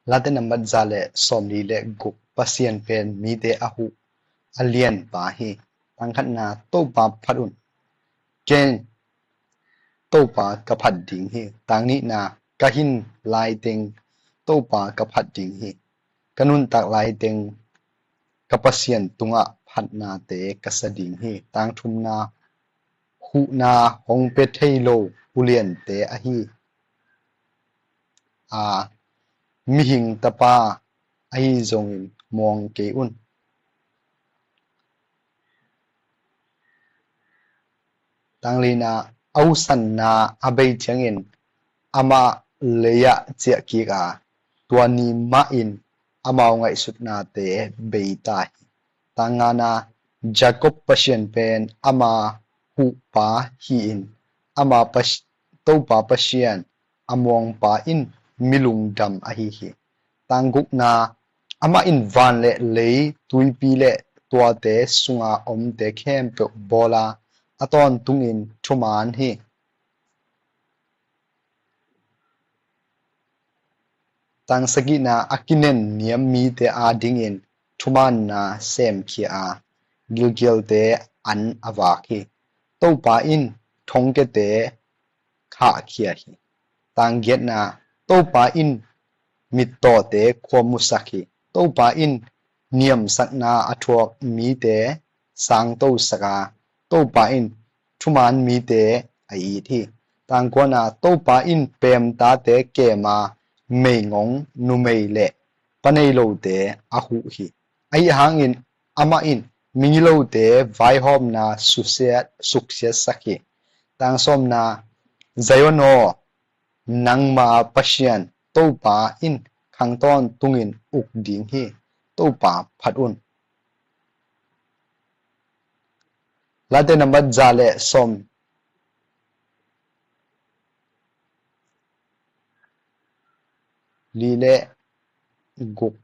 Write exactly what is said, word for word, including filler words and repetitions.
Late nambat za le sawmli le guk. Pasian pen mite a huh a lianpa hi. Tang khatna, Topa phat un. Ken Topa ka phat ding hi. Tang nihna, ka hin laiteng Topa ka phat ding hi. Ka nuntak laiteng ka Pasian tungah phatnate ka sa ding hi. Tang thumna, huhna hong pia thei lo uliante ahi a, mihing tapa ahi zongin muang kei un. Tang lina, a usanna a bei ciangin amah lei-ah ciah kik a, tua ni mahin amau ngaihsutnate bei ta hi. Tang ngana, Jacob Pasian pen ama huhpa hi-in, ama Pas-, Topa Pasian a muangpa in mi lungdam ahi hi. Tang gukna, amah in van le lei, tuipi le tuate sunga omte khempeuh bawl a, a tawntungin thuman hi. Tang sagihna, a kinen niam mite adingin thumanna semkhia a, gilkialte an a vak hi. Topa in thongkiate khahkhia hi. Tang giatna, Topa in mittawte khuamusak hi. Topa in niamsakna a thuak mite sangtosak a, Topa in thuman mite a it hi. Tang kuana, Topa in peemtate kem a, meingong numei le pa nei lote a huh hi. Ahi hangin amah in migilote vaihawmna suksiat, suksiatsak hi. Tang sawmna, Zion aw, nangma Pasian Topa in khang tawntungin uk ding hi. Topa phat un. Late nambat za le sawmli le guk.